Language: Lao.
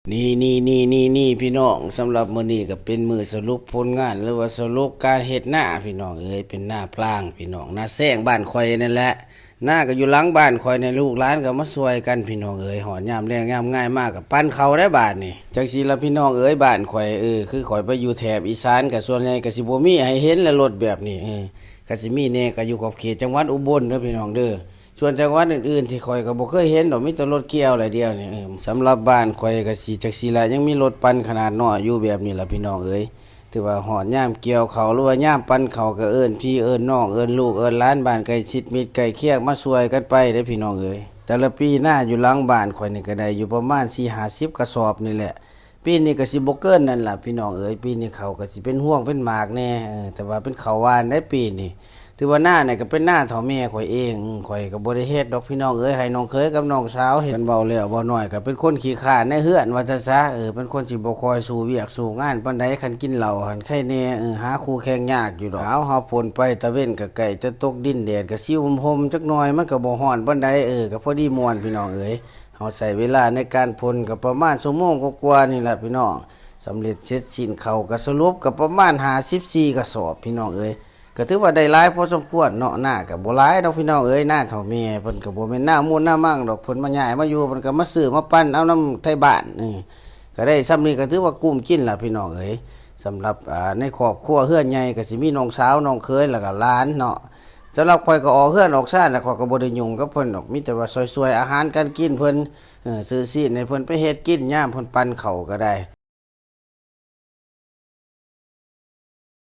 ນີ້ໆໆໆ ພີ່ນ້ອງ, ສຳລັບມື້ນີ້ກໍເປັນມື້ສະຫຼຸບຜົນງານ ຫຼືວ່າສະຫຼຸບການເຮັດນາ ພີ່ນ້ອງເອີຍ. ເປັນນາພລາງ ພີ່ນ້ອງ, ນາແຊງບ້ານຂ້ອຍນັ້ນແຫຼະ. ນາກໍຢູ່ຫຼັງບ້ານຂ້ອຍນີ້, ລູກຫຼານກໍມາຊ່ວຍກັນ ພີ່ນ້ອງເອີຍ. ຮອດຍາມແລ້ງຍາມງາຍມາກໍປັ່ນເຂົ້າໄດ້ບາດນີ້. ຈັ່ງຊີ້ລະ ພີ່ນ້ອງເອີຍ, ບ້ານຂ້ອຍ ເອີ ຄືຂ້ອຍໄປຢູ່ແຖບອີສານ ກໍສ່ວນໃຫຍ່ກໍຊິບໍ່ມີໃຫ້ເຫັນແຫຼະ ລົດແບບນີ້. ເອີ ຄັນຊິມີແດ່ກໍຢູ່ຂອບເຂດຈັງຫວັດອຸບົນເດີ ພີ່ນ້ອງເດີ. ສ່ວນຈັງຫວັດອື່ນໆ ທີ່ຂ້ອຍກໍບໍ່ເຄີຍເຫັນດອກ, ມີແຕ່ລົດກ່ຽວແຫຼະດຽວນີ້. ເອີ ສຳລັບບ້ານຂ້ອຍກໍຊິຈັກຊີ້ລະ, ຍັງມີລົດປັ່ນຂະໜາດນ້ອຍຢູ່ແບບນີ້ລະ ພີ່ນ້ອງເອີຍ. ຖືວ່າຮອດຍາມກ່ຽວເຂົ້າ ຫຼືວ່າຍາມປັ່ນເຂົ້າ ກໍເອີ້ນພີ່ເອີ້ນນ້ອງ ເອີ້ນລູກເອີ້ນຫຼານ ບ້ານໃກ້ຊິດມິດໃກ້ຄຽງມາຊ່ວຍກັນໄປເດ້ ພີ່ນ້ອງເອີຍ. ແຕ່ລະປີນາຢູ່ຫຼັງບ້ານຂ້ອຍນີ້ກໍໄດ້ຢູ່ປະມານສີ່ຫ້າສິບກະສອບນີ້ແຫຼະ. ປີນີ້ກໍຊິບໍ່ເກີນນັ້ນລະ ພີ່ນ້ອງເອີຍ. ປີນີ້ເຂົ້າກໍຊິເປັນຮວງເປັນໝາກແດ່, ເອີ ແຕ່ວ່າເປັນເຂົ້າຫວານໄດ໋ປີນີ້. ຖືວ່ານານີ້ກໍເປັນນາເຖົ້າແມ່ຂ້ອຍເອງ, ຂ້ອຍກໍບໍ່ໄດ້ເຮັດດອກ ພີ່ນ້ອງເອີຍ, ໃຫ້ນ້ອງເຂີຍກັບນ້ອງສາວເຮັດ. ເຫັນເວົ້າແລ້ວ ບໍ່ນ້ອຍກໍເປັນຄົນຂີ້ຄ້ານໃນເຮືອນວ່າຊະຊະ. ເອີ ເປັນຄົນທີ່ບໍ່ຄ່ອຍສູ້ວຽກສູ້ງານປານໃດ, ຄັນກິນເຫຼົ້າຫັ້ນໄຄແດ່, ເອີ ຫາຄູ່ແຂ່ງຍາກຢູ່ດອກ. ເອົາ ເຮົາພົ້ນໄປ ຕາເວັນກໍໃກ້ຈະຕົກດິນ, ແດດກໍຊິຮົ່ມໆຈັກໜ້ອຍ, ມັນກໍບໍ່ຮ້ອນປານໃດ. ເອີ ກໍພໍດີມ່ວນ ພີ່ນ້ອງເອີຍ. ເຮົາໃຊ້ເວລາໃນການພົ້ນກໍປະມານຊົ່ວໂມງກວ່າໆນີ້ແຫຼະ ພີ່ນ້ອງ. ສຳເລັດເສັດສິ້ນເຂົ້າກໍສະຫຼຸບກໍປະມານຫ້າສິບສີ່ກະສອບ ພີ່ນ້ອງເອີຍ. ກໍຖືວ່າໄດ້ຫຼາຍພໍສົມຄວນເນາະ, ນາກໍບໍ່ຫຼາຍດອກ ພີ່ນ້ອງເອີຍ. ນາເຖົ້າແມ່ເພິ່ນກໍບໍ່ແມ່ນນາມູນນາມັງດອກ, ເພິ່ນມາຍ້າຍມາຢູ່ ເພິ່ນກໍມາຊື້ມາປັ່ນເອົານຳໄທບ້ານ. ເອີ ກໍໄດ້ຊ່ຳນີ້ກໍຖືວ່າກຸ້ມກິນລະ ພີ່ນ້ອງເອີຍ. ສຳລັບ ອ່າ ໃນຄອບຄົວເຮືອນໃຫຍ່ກໍຊິມີນ້ອງສາວ ນ້ອງເຂີຍ ແລ້ວກໍຫຼານເນາະ. ສຳລັບຂ້ອຍກໍອອກເຮືອນອອກຊານແລ້ວ, ຂ້ອຍກໍບໍ່ໄດ້ຫຍຸ້ງກັບເພິ່ນດອກ, ມີແຕ່ວ່າຊ່ວຍໆອາຫານການກິນເພິ່ນ, ເອີ ຊື້ຊີ້ນໃຫ້ເພິ່ນໄປເຮັດກິນ ຍາມເພິ່ນປັ່ນເຂົ້າກໍໄດ້.